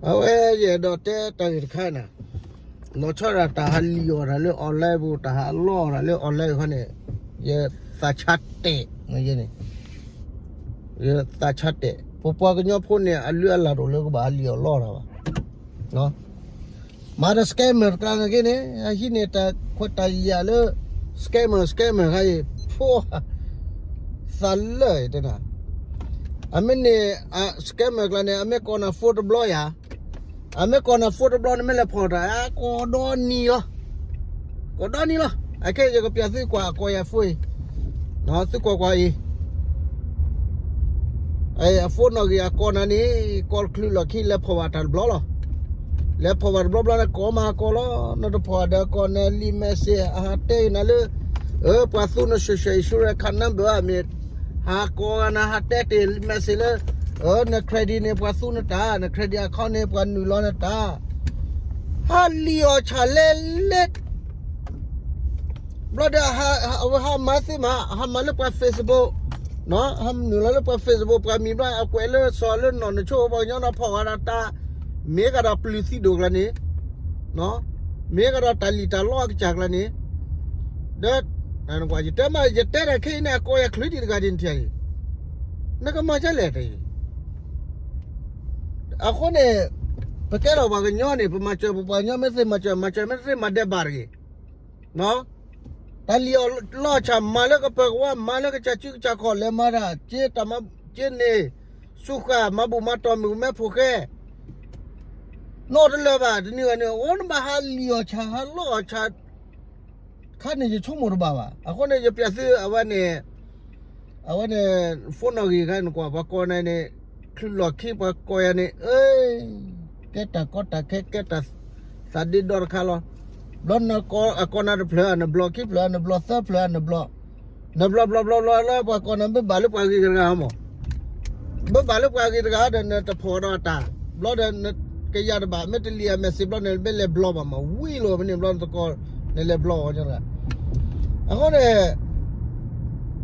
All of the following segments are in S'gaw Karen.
အဝဲယအဲၣ်ဒိးတဲတၢ်ဂ့ၢ်တခါန့ၣ်, လီၤဆီဒၣ်တၢ်ဟးလံၣ်အီၣ်တၢ်လၢ online ပူၤ တၢ်ဟးလီအီၣ်တၢ်လၢ online ခီန့ၣ်, ယသးဆါတဲာ်, ယသးဆါတဲာ်, ပပှၤကညီဖိန့ၣ် အလုၢ်အလၢ်တအိၣ်လၢကဘၣ်ဟးလံၣ်အီၣ်လီအီၣ်တၢ်ဘၣ်. မၤဒီး scammer တကျါန့ၣ်က့န့ၣ် အဟံးန့ၢ်တၢ်ခွဲးတၢ်ယာ်လၢ scammer scammer ခါအံၤ, ဖိ သးလၢာ်တဲနၤ, အမ့ၢ်န့ၣ် scammer ကျါန့ၣ် အမ့ၢ်ကိးနၤ phone တဘျီယၤ, အမ့ၢ်ကိးနၤ phone တဘျီန့ၣ် မ့ၢ်လဲၤဖီၣ်တၢ် ကိးဒီနံၤလီၤ, ကိးဒီနံၤလီၤ. အခဲယကပျးသုကွၢ်အကိးယၤ phone အံၤ, သုကွၢ်ကွၢ်အံၤ အ phone နီၣ်ဂံၢ်အကိးနၤန့ၣ် ကိးချုးလီၢ်ခံ လဲၤဖီၣ်ဘၣ်တၢ်တဘျီလီၤ. လဲၤဖီၣ်ဘၣ်တဘျီဘျီန့ၣ် ကိးမၤကိးလီၤ. နတဖီၣ်ဒီးကိးနၤ leave message အဟးတဲနၤလၢ ပှၤသူန social insurance card number အမ့ၢ် ဟးကိးနၤ ဟးတဲတ့ၢ် leave message လၢ န credit န့ၣ် ပှၤသူနတၢ်, န credit account န့ၣ် ပှၤနုာ်လီၤနတၢ်, ဟးလံၣ်အီၣ်ဆၣ်လဲလဲ ဘျီဒီး အဝဲဟးမၤသ့မး, ဟးမၤလၢပှၤ Facebook, ဟးနုာ်လီၤလၢပှၤ Facebook ပှၤမံၤဘျီ အကွဲးလၢစီၤလၢနီၢ်နဆိ ပှၤကညီဒီးဖီၣ်ဝဲဒၣ်တၢ်, မ့ၢ်ကဒီးပျုၤသံဒိၣ်ကျါန့ၣ်, မ့ၢ်ကဒီးတၢ်လံၣ်တၢ်လီအကစၢ်ကျါန့ၣ်, ဒီး ယတဲမး ယတဲတၢ်ခဲအံၤန့ၣ် အကိးယၤချုးဒံးတဂၤဒ်န့ၣ်ထံၣ်အံၤ, နကမၤဒ်လဲၣ်တအံၤ အဃိန့ၣ် ပကဲထီၣ်ပှၤကညီန့ၣ် ပမၤစၢၤပပှၤကညီ မ့ၢ်သ့မၤစၢၤ မၤစၢၤမ့ၢ်သ့မၤဒဲးဘးတဂ့ၤ. တၢ်လံၣ်အီၣ်လီအီၣ်ဆၣ် မၤလၢကပၢၤကဝါ မၤလၢကစၢ်စုကစၢ်ခီၣ် လဲၤမၤတၢ် က့တၢ်မၤက့န့ၣ် စူဃာ် မၤဘူၣ်မၤတီၢ် မုၢ်မဲဖိဃဲ နီတလၢာ်ဘၣ် တနံၤဂၤန့ၣ် အိၣ်နဘၣ်ဟးလံၣ်အီၣ်ဆၣ် ဟးလီအီၣ်ဆၣ် ခါန့ၣ် ယဆိကမိၣ်တဘၣ်ဘၣ်. အဃိန့ၣ် ယပျးသုအဝဲန့ၣ် အဝဲန့ၣ် phone နီၣ်ဂံၢ်ခါန့ၣ်ကွၢ် ပှၤကိးနၤန့ၣ် ချုးလီၢ်ခံ ပှၤကိးယၤန့ၣ် အ့ ကဲတၢ်ကီတၢ်ခဲ ကဲတၢ်သးဒ့ဒီတခါလီၤ. ဘျီနကိး အကိးနၤတဖျၢၣ် နဘျီၣ်ခံဖျၢၣ် နဘျီၣ်သၢဖျၢၣ် နဘျီၣ် နဘျီၣ်ဘျီၣ်ဘျီၣ်ဘျီၣ်လၢ ပှၤကိးနၤ မ့ၢ်ဘၣ်လၢပှၤဂ့ၤတဂၤမး မ့ၢ်ဘၣ်လၢပှၤဂ့ၤတဂၤဒီး နတဖီၣ်ဒီးတၢ် ဘျီဒီး နကယၤတဘၣ် မ့ၢ်တလံၣ်အ message ဘျီန့ၣ် မ့ၢ်လဲၤဘျီဘၣ်မး ဝံၤလီၤ မ့ၢ်န့ၣ်ဘျီနသကိး နလဲၤဘျီအီၤ အဃိန့ၣ်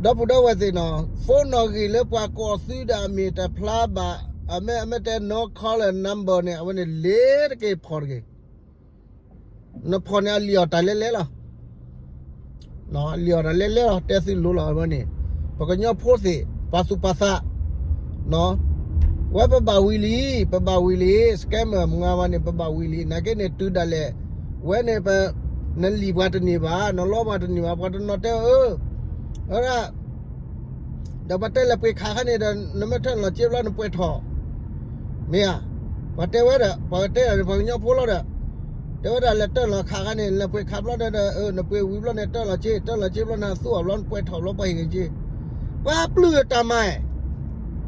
ဒီပုၢ်ဒီဝဲၢ်သ့ၣ်နီၤ phone နီၣ်ဂံၢ်လၢပှၤကိးသုဒီးအမ့ၢ်တဖျါဘၣ် အမ့ၢ် အမ့ၢ်တဲ no caller number န့ၣ် အဝဲန့ၣ် လ့ၤတက့ၤဖီၣ်တဂ့ၤ နဖီၣ်န့ၣ် အလံၣ်အီၣ်တၢ်လဲလဲလီၤ. လံၣ်အီၣ်တၢ်လဲလဲလီၤ တဲသုလိၤလီၤ အဝဲန့ၣ် ပကညီဖိသ့ၣ် ပာ်သူၣ်ပာ်သး ဝဲပဘၣ်ဝံၤလံ ပဘၣ်ဝံၤလံ scammer မုၢ်ဂၤဝဲန့ၣ် ပဘၣ်ဝံၤလံ နာ်က့န့ၣ် တုၤဒၣ်လဲာ် ဝဲန့ၣ်ပ နလံၣ်ပှၤတန့ၢ်ဘၣ် နလီပှၤတန့ၢ်ဘၣ် ပှၤတနီၤတဲအၢ အၢ ဒီးပှၤတဲလဲၤပှ့ၤခးခါန့ၣ်ဒီး နမ့ၢ်ထၢၣ်လီၤစ့ဘျီနပှဲၤထီၣ် မ့ၢ်ဧါ ပှၤတဲဝဲဒီး ပှၤတဲဒီးပှၤကညီဖိလီၤဒီး တဲဝဲဒၣ်လဲၤတၢၢ်လီၤခးခါန့ၣ် လဲၤပှ့ၤခးဘျီဒီး နပှ့ၤဝံၤဘျီန့ၣ် တၢၢ်လီၤစ့ တၢၢ်လီၤစ့ဘျီန့ၣ် သူအီၤဘျီနပှဲၤထီၣ်ဘျီပှၤဟ့ၣ်ဂ့ၤစ့ ပှၤပျုၢ်အတၢ်မၤ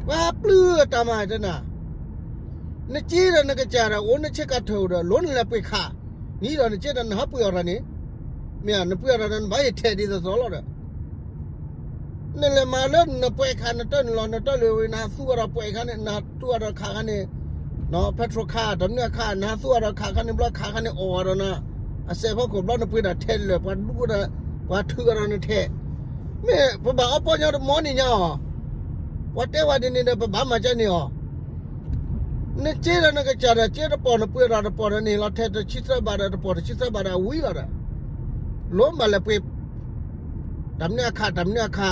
ပှၤပျုၢ်အတၢ်မၤတဲနၤ နစ့ဒီးနကစၢ်ဒီး အိၣ်နဆ့ကၤထၢၣ်ဒီး လိၣ်နလဲၤပှ့ၤခး နံၤဒီးနစ့ဒီးနဟးပှ့ၤအီၤတၢ်န့ၣ် မ့ၢ်ဧါ နပှ့ၤအီၤတၢ်န့ၣ် နဘၣ်ယထဲးဒ်သိးသိးလီၤဒီး နလဲၤမၤလၢနပှဲၤခး နတၢၢ်နလီၤ နတၢၢ်လီၤဝံၤ နဟးသူအီၤဒီးပှဲၤခါန့ၣ် နဟးသူအီၤဒီးခးခါန့ၣ် petrol ခး တၢ်မနုၤအခါ နဟးသူအီၤဒီးခးခါန့ၣ် ဘျီခးခါန့ၣ် အီၣ်အီၤဒီးနၤ အစဲးဖီခိၣ် ဘျီနပှ့ၤတၢ်ထဲးလၢာ် ပှၤဒူဒီး ပှၤထုးအီၤဒီးနထဲး မ့ၢ်ပဘၣ်အီပီညီတမီန့ၣ်ညါအီၤ ပှၤတဲဝဲဒ်န့ၣ်ဒီး ပဘၣ်မၤကဲန့ၣ်အီၤ နစ့ဒီးနကစၢ်ဒီး စ့တပီၢ်နပှ့ၤဒီးတပီၢ်ဒီးန့ၣ်လီၤ ထဲးတဆံသၢဘးဒီးတပီၢ်တဆံသၢဘးဒီးဝံၤလီၤဒီး လိၣ်နဘၣ်လဲၤပှ့ၤ တၢ်မနုၤအခါ တၢ်မနုၤအခါ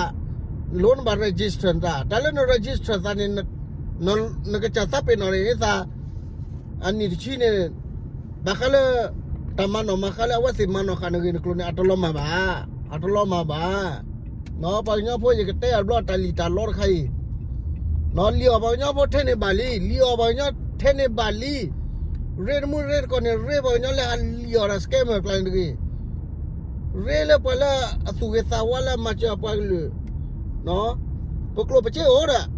လိၣ်နဘၣ် register နသး တၢ်လၢန register သးန့ၣ် နကစၢ်သးပ့ၤနီၣ်န့ၣ်သး အနံၣ်တဆံန့ၣ် ဘၣ်ဃးလၢ တၢ်မၤနီၣ်မၤဃါလၢအဝဲသ့ၣ်မၤနီၣ်ဃာ်နဂ့ၢ်နကျိၤန့ၣ် အတလီၤမၢ်ဘၣ် အတလီၤမၢ်ဘၣ် ပှၤကညီဖိ ယကတဲအီၤတဘျီ တၢ်လံၣ်တၢ်လီတခါအံၤ လံၣ်အီၣ်ပှၤကညီဖိထဲန့ၣ်ဘၣ်လံ လံၣ်အီၣ်ပှၤကညီထဲန့ၣ်ဘၣ်လံ ရ့တမုၢ်ရ့တကိးန့ၣ် ရ့ပှၤကညီလၢဟးလံၣ်အီၣ်ဒီး scammer ကျါန့ၣ်တဂ့ၤ ရ့လၢပှၤလၢအသူၣ်ဂ့ၤသးဝါလၢအမၤစၢၤအပှၤကလုာ် ပကျိာ်ပစ့အိၣ်ဒီး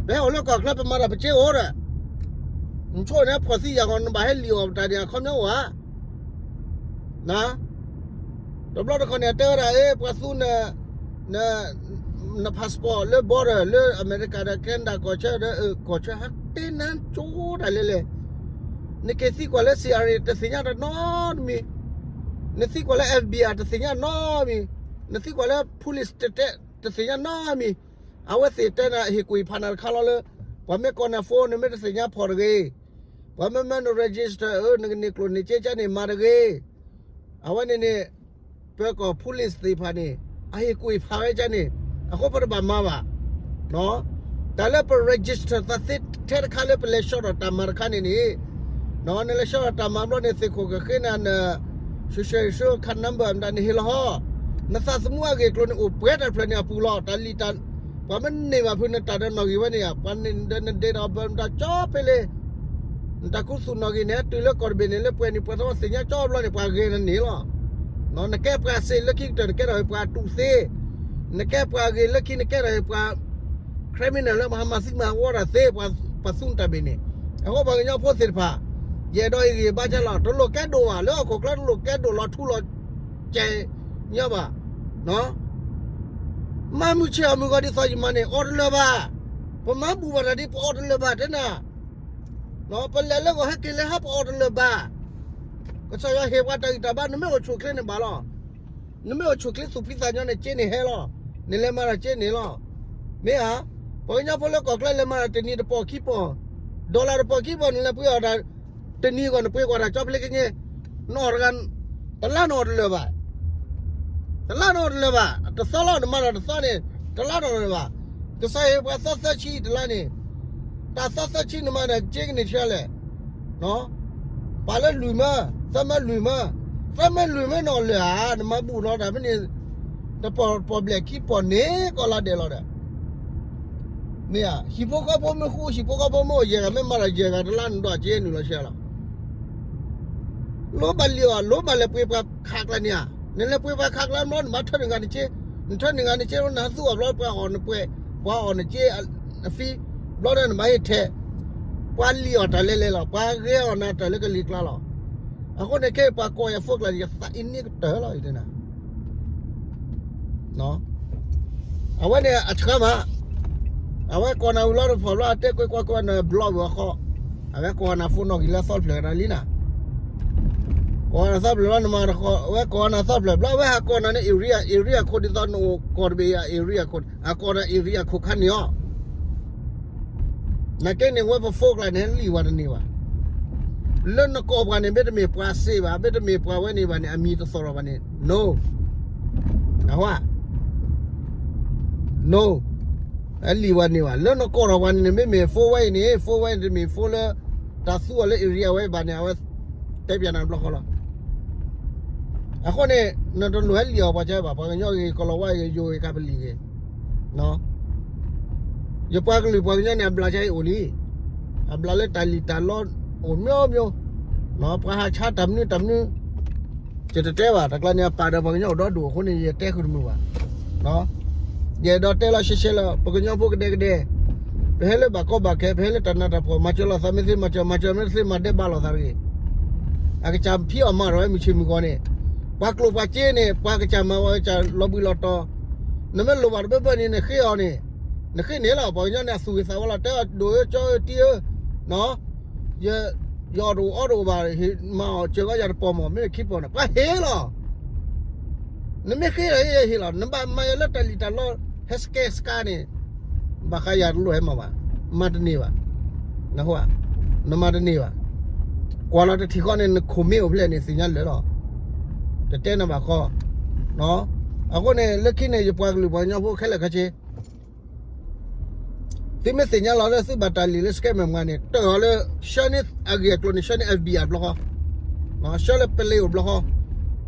ပဟဲအိၣ်လၢကီၢ်ချၢပမၤတၢ်ပစ့အိၣ်ဒီး နဆိၣ်န့ၣ်ဖီၣ်သံယာ်ဂီၢ် နဘၣ်ဟဲလံၣ်အီၣ်ပတၢ်ဒ်အခီပညီဝဲ တဘျီတခီန့ၣ် တဲဝဲဒၣ် အ့ ပှၤသူန န passport လၢ border လၢအမဲရကၤဒီး Canada ကီၢ်ဆၢဒီး ကီၢ်ဆၢဟးတဲနၤကၠိတၢ်လဲၣ်လဲၣ် နက့ၤသံကွၢ်လၢ C R A တသ့ၣ်ညါတၢ်နီတမံၤ နသံကွၢ်လၢ F B I တသ့ၣ်ညါနီတမံၤ နသံကွၢ်လၢ police တတဲ တသ့ၣ်ညါနီတမံၤ အဝဲသ့ၣ်တဲနၤ ဟ့ၣ်ကွံာ်ဖးနၤတခါလီၤလၢ ပှၤမ့ၢ်ကိးနၤ phone နမ့ၢ်တသ့ၣ်ညါဖီၣ်တဂ့ၤ ပှၤမ့မ့ၢ်န register အၢ နကန့ၢ်ကျိၣ်န့ၢ်စ့ကၠၢန့ၣ် မၤတဂ့ၤ. အဝဲန့ၣ်န့ၣ် ပၢၤကီၢ် police သ့ၣ်တဖၣ်န့ၣ် အဟ့ၣ်ကွံာ်ဖးဝဲကၠၢန့ၣ် အဃိပတဘၣ်မၤဘၣ်. တၢ်လၢပ register သးသ့ထဲတခါလၢပလဲၤဆှၢထီၣ်တၢ်မၤတခါန့ၣ်န့ၣ်, နလဲၤဆှၢထီၣ်တၢ်မၤဘျီန့ၣ် သုးခိၣ်ကဃ့နၤန social insurance card number မတၤနဟ့ၣ်လီၤဟီ, နသးသမူအဂ့ၢ်အကျိၤန့ၣ်အိၣ်ပှဲၤတၢ်တဖျၢၣ်န့ၣ်အပူၤလီၤ. တၢ်လံၣ်တၢ် ပှၤမ့ၢ်န့ၢ်ဘၣ်ဖုးနတၢ်ဒီးနီၣ်ဂံၢ်ဝဲန့ၣ်ဧါ, ပှၤန့ၣ်ဒီးန date of birth မတၤကၠီဖဲလဲၣ်, နတၢ်ခူသူၣ်နီၣ်ဂံၢ်န့ၣ် တုၤလၢကီၢ်တဘ့ၣ်န့ၣ် လၢပှဲၤနံၣ်ပှဲၤသီသ့ၣ်ညါကၠီဘျီန့ၣ် ပှၤဂဲၤနန့ၢ်လီၤ. နကဲပှၤစ့လၢခံကတၢၢ် နကဲထီၣ်ဟ့ၣ်ပှၤတူၢ်သ့, နကဲပှၤဂ့ၤလၢခံ နကဲထီၣ်ဟ့ၣ်ပှၤ criminal လၢပှၤမၤသံမၤဝီတၢ်သ့, ပှၤသူနတၢ်ဘ့ၣ်န့ၣ်. အဃိပှၤကညီဖိသ့ၣ်တဖၣ် ယအဲၣ်ဒိးဟ့ၣ်ဂံၢ်ဘါကၠၢလီၤ. တလိၣ်ကဲဒိၣ်ဘၣ်, လၢဟီၣ်ခိၣ်ချၢတလိၣ်ကဲဒိၣ်လီၤထူလီၤကဲးညီဘၣ်. မၤမုၢ်ဆ့ၣ်အီၣ်မုၢ်ဂီၤဒ်သိးယမၤန့ၣ် အီၣ်တလၢာ်ဘၣ်. ပမၤဘူၣ်ဘၣ်တၢ်ဒ်ပအီၣ်တလၢာ်ဘၣ်တဲနၤ, ပလဲၤလၢဂီၤဟဲက့ၤလၢဟါပအီၣ်တလၢာ်ဘၣ်. ကစၢ်ယွၤဟ့ၣ်ပှၤတၢ်ဂံၢ်တၢ်ဘါ နမ့ၢ်အိၣ်ဆူၣ်ချ့န့ၣ်ဘၣ်လီၤ. နမ့ၢ်အိၣ်ဆူၣ်ချ့သူၣ်ဖှံသးညီန့ၣ် က့န့ၣ်ဟဲလီၤ. နလဲၤမၤတၢ်က့န့ၣ်လီၤ. မ့ၢ်ဧါ, ပှၤကညီဖိလၢကီၢ်ချၢလဲၤမၤတၢ်တနံၤတပီၢ်ခံပီၢ်, dollar တပီၢ်ခံပီၢ် နလဲၤပှ့ၤအီၣ်တၢ် တနံၤအဂီၢ်နပှ့ၤကွၢ်တၢ်ကၠီဖျ့ကည့, နအီၣ်တဂၤ, တလါနအီၣ်တလၢာ်ဘၣ်. တလါနအီၣ်တလၢာ်ဘၣ်. တသီလီၤနမၤတၢ်တသီန့ၣ်, တလါနအီၣ်တလၢာ်ဘၣ်. ကစၢ်ဟ့ၣ်ပှၤသီသၢဆံတလါန့ၣ်, တၢ်သီသၢဆံနမၤတၢ်က့ကန့ၢ်ဆၢလဲၣ်. ပာ်လၢလွံၢ်မၢ, သၢမၢလွံၢ်မၢ, သၢမၢလွံၢ်မၢနအီၣ်လၢာ်ဧါ, နမၤဘူၣ်လီၤတၢ်ဖဲန့ၣ် တပီၢ်ပီၢ်ဘျဲၣ်ခံပီၢ်န့ၣ် ကီၢ်လါဒဲးလီၤဒီး မ့ၢ်ဧါ, ဟံၣ်ဖိဃီဖိမ့ၢ်ဃူ ဟံၣ်ဖိဃီဖိမ့ၢ်အိၣ်ယဲၢ်ဂၤ မ့ၢ်မၤတၢ်ယဲၢ်ဂၤ တလါနဒွးက့နုာ်လီၤဆဲးလီၤ. လိၣ်ဘၣ်လံၣ်အီၤ လိၣ်ဘၣ်လဲၤပှ့ၤပှၤခးကျါန့ၣ်ဧါ, နလဲၤပှ့ၤပှၤခးကျါဘျီ နဘၣ်ထၢနုာ်ဂၤနစ့, နထၢနုာ်ဂၤနစ့လီၤ နဟးသူအီၤဘျီ ပှၤအီၣ်နပှဲၤ, ပှၤအီၣ်နစ့အဖံ, ဘျီဒီးနဘၣ်ဟ့ၣ်ထဲး, ပှၤလံၣ်အီၤတၢ်လဲၤလဲၤလီၤ, ပှၤဂဲၤအီၤနၤတၢ်လၢကလံၤကျါလီၤ. အဃိန့ၣ်ခဲအံၤပှၤကိးယၤဖိကျါန့ၣ် ယသးအံၤန့ၣ်ကတၢၢ်လီၤ ယတဲနၤ အဝဲန့ၣ်အဆှၢမး, အဝဲကိးနၤဝံၤလီၤတဖီၣ်ဘျီ အတဲကွ့ကွၢ်ကွ့နဘျီဝံၤအဃိ, အဝဲကိးနၤဖိနီၣ်ဂံၢ်လၢအသီတဖျၢၣ်တၢ်လံနၤ, ကိးနၤသီတဖျၢၣ်လီၤနမၤတဃီ, အဝဲကိးနၤသီတဖျၢၣ်ဘျီ အဝဲဟးကိးနၤန့ၣ် area, area code ဒ်သိးနအိၣ်ကီၢ်တဘ့ၣ်အ area code, အကိးနၤ area code ခါန့ၣ်အီၤ နကဲန့ၣ်ဝဲပဖိကျါန့ၣ် လံၣ်ဝဲတန့ၢ်ဘၣ်. လၢနကိးပှၤန့ၣ် မ့တမ့ၢ်ပှၤစ့ဘၣ်, မ့တမ့ၢ်ပှၤဝဲန့ၣ်ဘၣ်န့ၣ် အမံၤတသီၣ်ထီၣ်ဘၣ်န့ၣ် no, အဝဲ no, အလံၣ်ဝဲန့ၢ်ဘၣ်. လၢနကိးထီၣ်ပှၤန့ၣ် မ့မ့ၢ်ဖိဝဲအံၤန့ၣ် ဖိဝဲန့ၣ်တမ့ၢ်ဖိလၢ တၢ်သူအီၤလၢ area ဝဲဘၣ်န့ၣ် အဝဲတဲပျးနၤတဘျီဃီလီၤ. အဃိန့ၣ် နတလိၣ်ဟဲလံၣ်အီၤပှၤကဲဘၣ်, ပှၤကညီဂ့ၤ ကလီၤဝါဂ့ၤ ယိၤဂ့ၤ ကပလံၣ်ဂ့ၤ, ယပှၤကလုာ်ပှၤကညီန့ၣ် အဘျးကဲအံၤအိၣ်လံ, အဘျးလၢတၢ်လံၣ်တၢ်လီအိၣ်မျိုးမျိုး, ပှၤဟးဆါတၢ်မနုၤတၢ်မနုၤ, ယတတဲဘၣ်, တၢ်ကျါန့ၣ် အပာ်ဒီးပှၤကညီအိၣ်ဒီဒူၣ်အဃိန့ၣ် ယတဲဃုာ်တမုာ်ဘၣ်. ယအဲၣ်ဒိးတဲလီၤရှဲရှဲလၢ ပကညီဖိကဒဲကဒဲ, ပဟဲလၢဘၣ်ကီဘၣ်ခဲ, ပဟဲလၢတၢ်နးတၢ်ဖှီၣ်, မၤစၢၤလိာ်သးမ့ၢ်သ့, မၤစၢၤ, မၤစၢၤမ့ၢ်သ့ မၤဒဲးဘးလိာ်သးတဂ့ၤ. အကစၢ်ဖံးအီၣ်မၤထီၣ်ဝဲမုၢ်ဆ့ၣ်မုၢ်ဂီၤန့ၣ်, ပှၤကျိၣ်ပှၤစ့န့ၣ် ပှၤကစၢ်မၤဝဲကစၢ်လီၤဘှံးလီၤတီၤ, နမ့ၢ်လိၣ်ဘၣ်တဘၢဘၢန့ၣ် နဃ့အီၤန့ၣ်, နဃ့န့ၣ်လီၤ. ပှၤကညီန့ၣ် အသူၣ်ဂ့ၤသးဝါလီၤ, တဲအီၤဒိၣ်ဧၢ ကၠီဧၢ တံၢ်ဧၢ, ယအီၣ်တအိၣ်အီတအိၣ်ဘၣ်, မၤအီၣ်စၢၤဂီၢ်ယၤတပီၢ်မး, မ့ၢ်ခံပီၢ်န့ၣ် ပှၤဟ့ၣ်လီၤ. နမ့ၢ်ဃ့ဒီးယဟ့ၣ်လီၤ. နဘၣ်မၤယၤလၢတၢ်လံၣ်တၢ်လီ ဟဲစကဲစကါန့ၣ်, ဘၣ်ဃးယၤတလိၣ်ဟဲမၤဘၣ်, မၤတန့ၢ်ဘၣ်, နမၤတန့ၢ်ဘၣ်. ကွၢ်လီၤတထံၣ်ဃီန့ၣ် နခိၣ်မ့ၢ်အိၣ်ဖဲလဲၣ်န့ၣ် သ့ၣ်ညါလၢာ်လီၤ. တတဲနၤဘၣ်ဃီ, အဃိန့ၣ် လၢခံန့ၣ် ယပှၤကလုာ်ပှၤကညီဖိခဲလၢာ်ခဲဆ့ သုမ့ၢ်သ့ၣ်ညါလီၤလၢသုဘၣ်တၢ်လံၣ်လၢ scammer မးန့ၣ် တၢၢ်အီၤလၢ ဆှၢန့ၢ်အဂ့ၢ်အကျိၤန့ၣ် ဆှၢန့ၢ် FBI ဘျီဃီ, ဆှၢလၢပလ့ၤအိၣ်ဘျီဃီ,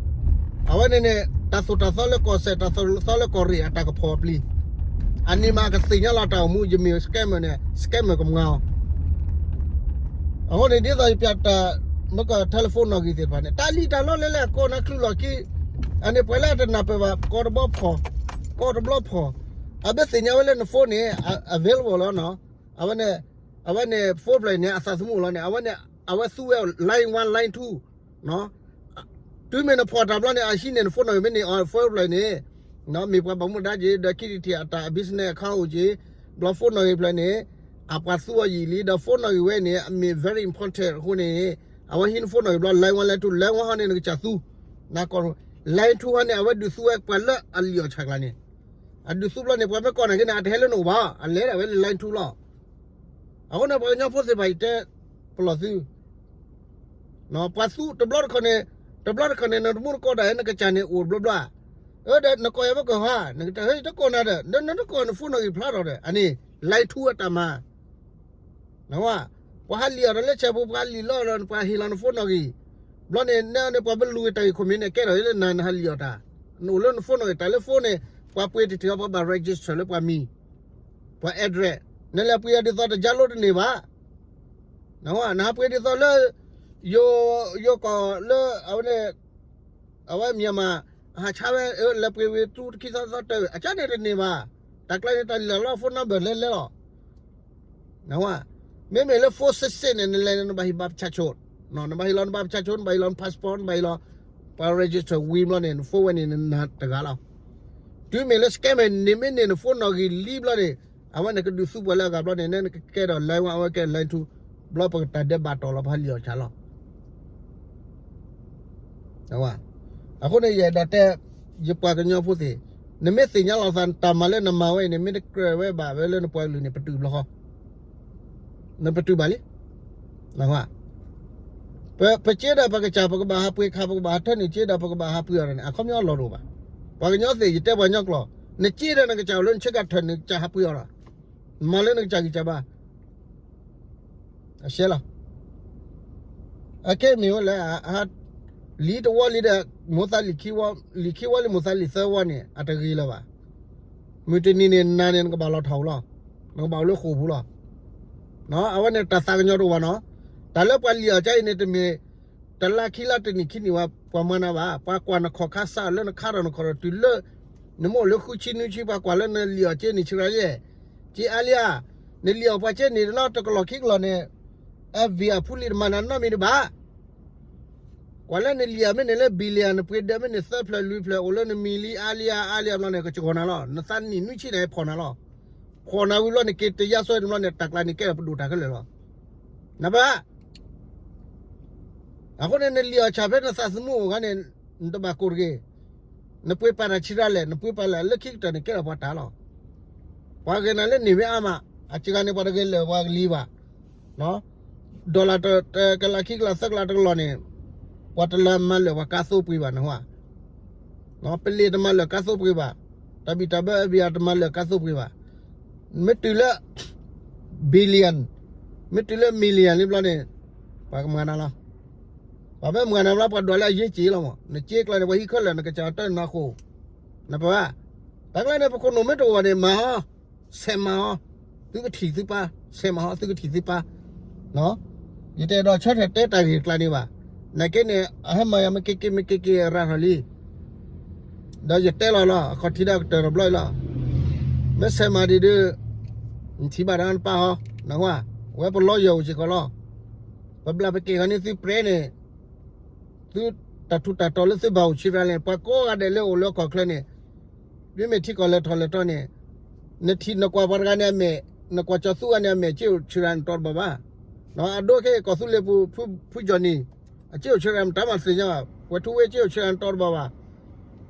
အဝဲန့ၣ်န့ၣ် တၢ်သိၣ်တၢ်သီလၢကီၢ်စဲၣ် တၢ်သိၣ်တၢ်သီလၢကီၢ်ရ့ၣ်အတၢ်ကဖီၣ်အပျံၤ, အန့ၣ်မးကသ့ၣ်ညါလီၤတၢ်အိၣ်မူ, ယမ့ၢ် scammer န့ၣ် scammer ကမၤအီၤ. အဃိန့ၣ် ဒ်သိးယပျးတၢ် မ့ၢ်က telephone နီၣ်ဂံၢ်သ့ၣ်တဖၣ်န့ၣ် တၢ်လံၣ်တၢ်လီလဲၤလဲၤ ကိးနၤချုးလီၢ်ခံ, အန့ၣ်ပှၤလၢအတနၢ်ပၢၢ်ဘၣ် ကိးတဘျီဖီၣ်, ကိးတဘျီဖီၣ်, အဘၣ်သ့ၣ်ညါဝဲလၢန phone န့ၣ် available လီၤနီၤ. အဝဲန့ၣ်, အဝဲန့ၣ် phone ဖျၢၣ်အံၤန့ၣ် အသးသမူလီၤန့ၣ် အဝဲန့ၣ် အဝဲသူဝဲ line one line two နီၤ. တုၤမ့ၢ်နဖီၣ်တၢ်ဘျီန့ၣ် အဟံးန့ၢ်န phone နီၣ်ဂံၢ်မ့ၢ်န့ၢ်အီၤ phone ဖျၢၣ်န့ၣ်, မ့ၢ်ပှၤဘၣ်မူဒါက့ၤ ဒီးခံထံၣ်ထံၣ်အတၢ် business account အိၣ်က့ၤ, ဘျီ phone နီၣ်ဂံၢ်ဖျၢၣ်န့ၣ် အပှၤသူအီၤယံာ်လံ ဒီး phone နီၣ်ဂံၢ်ဝဲန့ၣ် အမ့ၢ် very important အဃိန့ၣ် အဝဲဟံးန phone နီၣ်ဂံၢ်ဘျီ line one line two, line one ဟီန့ၣ် နကစၢ်သူ, နကီၢ် line two ဟီန့ၣ် အဝဲဒုးသူဝဲပှၤလၢအလံၣ်အီၣ်ဆၣ်ကျါန့ၣ်, အဒုးသူဘျီန့ၣ် ပှၤမ့ၢ်ကိးနၤက့န့ၣ် အတဟဲလၢနအိၣ်ဘၣ်, အလဲၤဒၣ်ဝဲလၢ line two လီၤ. အဃိန့ၣ် ပှၤကညီဖိသ့ၣ်တဖၣ်အံၤတဲပလီၢ်သု ပှၤသူတဘျီတခီၣ်န့ၣ်, တဘျီတခီၣ်န့ၣ် နတမူတကိးတၢ် နကစၢ်န့ၣ်အိၣ်တဘျီဘျီ, အၢ ဒီးနကိးယၤဘၣ်ကဟါ, နကတဲ ဟဲ ယတကိးနၤဒီး နတကိးန phone နီၣ်ဂံၢ်ဖျါထီၣ်ဒီး အန့ၣ် လဲၤထူအတၢ်မၤ နဝဲ, ပှၤဟးလံၣ်အီၣ်တၢ်လၢဆဲးဖိ ပှၤဟးလံၣ်လီၤဒီး ပှၤဟ့ၣ်လီၤန phone နီၣ်ဂံၢ်, ဘျီန့ၣ် နဲန့ၣ် ပှၤဘလူၤတၢ်ဂ့ၢ်ခိၣ်မ့ၢ်န့ၣ် ကဲထီၣ်လၢနၤ နဟးလံၣ်အီၣ်တၢ်, နအိၣ်လၢန phone နီၣ်ဂံၢ် တၢ်လၢ phone န့ၣ် ပှၤပှ့ၤတထံၣ်အီၤ ပှၤဘၣ် register လၢပှၤမံၤ, ပှၤ address, နလဲၤပှ့ၤအီၤဒ်သိးတကၢလိတန့ၢ်ဘၣ်, နဝဲ နဟးပှ့ၤဒ်သိးလၢ ယိၤကီၢ်လၢအဝဲန့ၣ် အဝဲ Myanmar ဟးဆါဝဲ လဲၤပှ့ၤဝံၤ သူတခံသီသီတၢၢ် အကၢန့ၣ်တန့ၢ်ဘၣ်, တၢ်ကျါန့ၣ် တၢ်လံၣ်လီၤ phone number လဲၤလဲၤလီၤ, နဝဲ, မ့မ့ၢ်လၢ phone စ့ၣ်စ့ၣ်န့ၣ် နလဲၤန့ၣ် နဘၣ်ဟ့ၣ် บัตรประชาชน, နဘၣ်ဟ့ၣ်လီၤန บัตรประชาชน, နဘၣ်ဟ့ၣ်လီၤန passport, နဘၣ်ဟ့ၣ်လီၤ ပှၤ register ဝံၤဘျီန့ၣ် န phone ဝဲန့ၣ် နနၤတဂၤလီၤ, တုၤမ့ၢ်လၢ scammer န့ၣ်မ့ၢ်န့ၢ်န phone နီၣ်ဂံၢ်လံဘျီန့ၣ် အဝဲန့ၣ်ကဒုးသူပှၤလၢအဂၤဘျီန့ၣ် နကကဲဒီး line one အဝဲကဲ line two, ဘျီပကတၢ်ဒဲးဘးတီၤလီၤ ပှၤဟးလံၣ်အီၣ်ဆၣ်လီၤ အဃိန့ၣ် ယအဲၣ်ဒိးတဲ ယပှၤကညီဖိသ့ၣ်, နမ့ၢ်သ့ၣ်ညါလီၤသး တၢ်မၤလၢနမၤဝဲအံၤန့ၣ် မ့ၢ်တကြၢးဝဲဘၣ်ဝဲလၢနပှၤကလုာ်န့ၣ် ပတုာ်ဘျီဃီ, နပတုာ်ဘၣ်လံ, ပက့ဒီးပကစၢ် ပကဘၣ်ဟးပှ့ၤခါ ပကဘၣ်ဟးထၢနုာ်က့ဒီး ပကဘၣ်ဟးပှ့ၤအီၤန့ၣ် အခီပညီအလီၢ်တအိၣ်ဘၣ်, ပှၤကညီသ့ၣ် ယတဲပှၤကညီကျိာ်, နက့ဒီးနကစၢ်အိၣ်လၢနဆ့ကၤထၢနုာ် နကစၢ်ဟးပှ့ၤအီၤဒီး မၤလၢနကစၢ်ဂံၢ်စၢ်ဘါ အရှဲလီၤ, အကဲမ့ၢ်ဝဲလဲၣ်, လံာ်တဝီလံာ်ဒီး မိၢ်သးလံာ်ခံဝီ, လံာ်ခံဝီလံာ် မိၢ်သးလံာ်သၢဝီန့ၣ် အတဂ့ၤလၢၤဘၣ်, မုၢ်တနံၤန့ၣ် နၤန့ၣ် နကဘၣ်လီၤထီၣ်လီၤ, နကဘၣ်အိၣ်လၢဃိာ်ပူၤလီၤ, အဝဲန့ၣ်တၢ်သးကညီၤတအိၣ်ဘၣ်နီၤ, တၢ်လၢပှၤလံာ်အီၣ်ကါအံၤန့ၣ် တမ့ၢ် တလါခံလါတနံၣ်ခံနံၣ်ဝဲ ပှၤမၤနၤဘၣ်, ပှၤကွၢ်နခီၣ်ခါစးလၢနခါထီၣ်နခီၣ်ထီၣ်တုၤလၢ နမ့ၢ်အိၣ်လၢဃုဆံနွံဆံ ပှၤကွၢ်လၢနလံာ်အီၣ်က့န့ၣ် ဆံရၤယဲၢ်, က့အါလံဧါ, နလံာ်အီၣ်ပှၤက့န့ၣ်လီၤ တကလီၢ်ခံကလီၢ်န့ၣ်, အ V အဖူလံာ်တမၤနၤနီတမံၤတဘၣ်, ကွၢ်လၢနလံာ်အီၣ်မ့ၢ်န့ၣ်လၢ billion နပှ့ၤဒၢးမ့ၢ်န့ၣ် သၢဖျၢၣ်လွံၢ်ဖျၢၣ် အိၣ်လၢနမံၤလံအါလံအါအါလံအါဘျီန့ၣ် ကဆှီၣ်နၤလီၤ, နသးနံၣ်နွံဆံန့ၣ် ဖီၣ်နၤလီၤ, ဖီၣ်နၤဝံၤလီၤန့ၣ် က့တယါစွဲန့ၣ်ဘျီန့ၣ် တၢ်ကျါန့ၣ်ကဲထီၣ်ပဒိၣ်တၢ်ခဲလၢာ်လီၤ, နဘၣ် အဃိန့ၣ် နလံာ်အီၣ်ဆၣ်ဖဲနသးသမူအိၣ်အခါန့ၣ် နတဘၣ်ကိၢ်တဂ့ၤ, နပှ့ၤပာ်တၢ်ဆံးတၢ်လဲၣ် နပှ့ၤပာ်လၢလၢခံကတၢၢ်န့ၣ် ကဲထီၣ်ပှၤတၢ်လီၤ, ပှၤဂဲၤနၤလၢန့ၢ်ဝဲအါမး, အစှၤဂၤန့ၣ် ပှၤတဂဲၤလၢာ်ပှၤကလံၤဘၣ်, dollar တကလးခံကလးသၢကလးတကလီၢ်န့ၣ်, ပှၤတလၢမၤလၢာ်ပှၤကါသိပှ့ၤဘၣ်နဟါ ပလ့ၢ်တမၤလၢာ်ကါသိပှ့ၤဘၣ်, တၢ်ဘံၣ်တၢ်ဘၢအဘံၣ်အါတမၤလၢာ်ကါသိပှ့ၤဘၣ်, မ့ၢ်တုၤလၢ billion, မ့ၢ်တုၤလၢ million လံဘျီန့ၣ်, ပှၤကမၤနၤလီၤ, ပှၤမ့ၢ်မၤနၤဘျီ ပှၤဒွးလၢအယ့ၢ်က့ၤလီၤမး, နက့ကျါန့ၣ် ပှၤဟံးခဲလၢာ် နကစၢ်တၢ်နါဃိ, နပၢ်, တၢ်ကျါန့ၣ် ပခိၣ်နူာ်မ့ၢ်တအိၣ်ဘၣ်န့ၣ် မၤဟီ, ဆဲးမၤဟီ, သုကထံၣ်သုပၢ, ဆဲးမၤဟီ သုကထံၣ်သုပၢ ယတအဲၣ်ဒိးဆၢထၢၣ်တဲတၢ်ဂ့ၢ်တကျါန့ၣ်ဘၣ်, နာ်က့န့ၣ် အဟဲမၤယၤမ့ၢ်က့ၤက့ၤမ့ၢ်က့ၤက့ၤရၤထီၣ်လံ, ဒီးယတဲလီၤလီၤ အခီၣ်ထံးဒီးကတၢၢ်တဘျီအံၤလီၤ, မ့ၢ်ဆဲးမၤဒံးဒုး, နထံၣ်ဘၣ်ဒီးနပၢ်ဟီ, နဝဲ, ဝဲပလီယၢၤအိၣ်စ့ၢ်ကီးလီၤ, ပဘျၣ်ပက့ၢ်ဂီၤန့ၢ်သုပြဲန့ၣ်, သုတၢ်ထူးတၢ်တီၤလၢသုဘၣ်အိၣ်ဆံရၤလဲၣ်, ပှၤကိးဂၤဒဲးလၢအိၣ်လၢအခီၣ်ချၢန့ၣ်, မ့မ့ၢ်ထံကီၢ်လဲၤထီၣ်လဲၤထီန့ၣ်, နထံၣ်နကွၢ်ပှၤတဂၤန့ၣ်အမဲာ်, နကွၢ်ကၠီၤသူဂၤန့ၣ်အမဲာ် က့အိၣ်ဆံရၤနတီတဘၣ်ဘၣ်, အဒိခဲအံၤကီၢ်သူလ့ၤပူၤ, ဖုကၠီၣ်နံၣ်, အက့အိၣ်ဆံရၤမတၤမးသ့ၣ်ညါဘၣ်, ဝဲထူဝ့က့အိၣ်ဆံရၤနတီတဘၣ်ဘၣ်,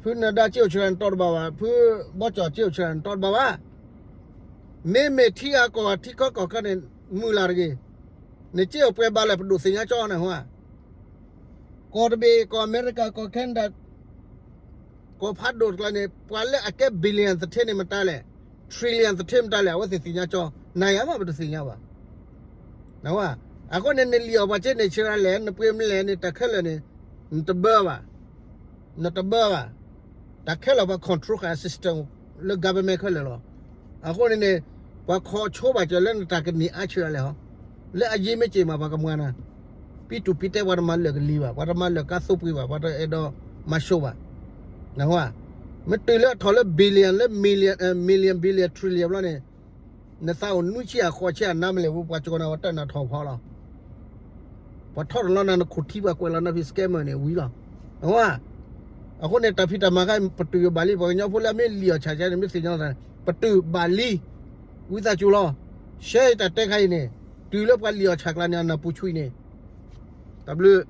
ဖုနဒါက့အိၣ်ဆံရၤနတီတဘၣ်ဘၣ်, ဖုဘီကၠီၣ်က့အိၣ်ဆံရၤနတီတဘၣ်ဘၣ်, မ့မ့ၢ်ထံဂၤကီၢ်ဂၤထံကီၢ်ကီၢ်ချၢန့ၣ်, မုၢ်လၢ်တဂ့ၤ, နက့အိၣ်ပှဲၤဘၣ်လဲၣ် ပဒိၣ်သ့ၣ်ညါကၠီနဟါ, ကီၢ်တဘ့ၣ် ကီၢ်အမဲရကၤ ကီၢ် Canada, ကီၢ်ဖးဒိၣ်တကျါန့ၣ် ပှၤလၢအကဲ billion သထ့န့ၣ်မတၤလဲၣ်, trillion သထ့မတၤလဲၣ် အဝဲသ့ၣ်သ့ၣ်ညါကၠီ, နၤယၤမးပတသ့ၣ်ညါဘၣ်, အဃိန့ၣ် နလံၣ်အီၣ်ပှၤက့န့ၣ် ဆံရၤလဲၣ်, နပှ့ၤမလဲၣ်န့ၣ် တၢ်ခဲလၢာ်န့ၣ်, နတဘၢဘၣ်, နတဘၢဘၣ်, တၢ်ခဲလၢာ်ပှၤ control ဃာ် system လၢ government ခဲလၢာ်လီၤ, အဃိန့ၣ်န့ၣ်, ပှၤခိးဆိဘၣ်စၢၤလၢနတၢ်ကန့ၢ်အါဆံရၤလဲၣ်ဟီ, လၢအယ့မ့ၢ်က့ၤမး ပှၤကမၤနၤ, ပံတူၢ်ပံတဲ ပှၤတမၤလၢာ်ကလံၤဘၣ်, ပှၤတမၤလၢာ်ကါသိပှ့ၤဘၣ်, ပှၤတအဲၣ်ဒိးမၤစိဘၣ်, နဟါ, မ့ၢ်တုၤလၢအထီၣ်လၢ billion လၢ million, million billion trillion ဘျီန့ၣ်, နသးအိၣ်နွံဆံအဃိးဆံအနါမလဲၣ်ဝဲ ပှၤကကီနၤဝဲတၢ်နၤထီၣ်ဖီလီၤ, ပှၤထီၣ်တလီၤနၤနခိၣ်ထံပှၤကွဲးလီၤနၤဖံး scammer န့ၣ်ဝံၤလီၤ, နဟါ, အဃိန့ၣ် တၢ်ဖံးတၢ်မၤခါ ပတုာ်ဘၣ်လံ, ပှၤကညီဖိလၢအမ့ၢ်လံၣ်အီၣ်ဆၣ်ကါန့ၣ် မ့ၢ်သ့ၣ်ညါလီၤသးန့ၣ် ပတုာ်ဘၣ်လံ, ဝံသးစူၤလီၤ, share တၢ်တဲခါအံၤန့ၣ်, တုၤလၢပှၤလံၣ်အီၣ်ဆၣ်ကျါန့ၣ် အနၢ်ပူၤဆှံန့ၣ်, တၢ်ဘျုး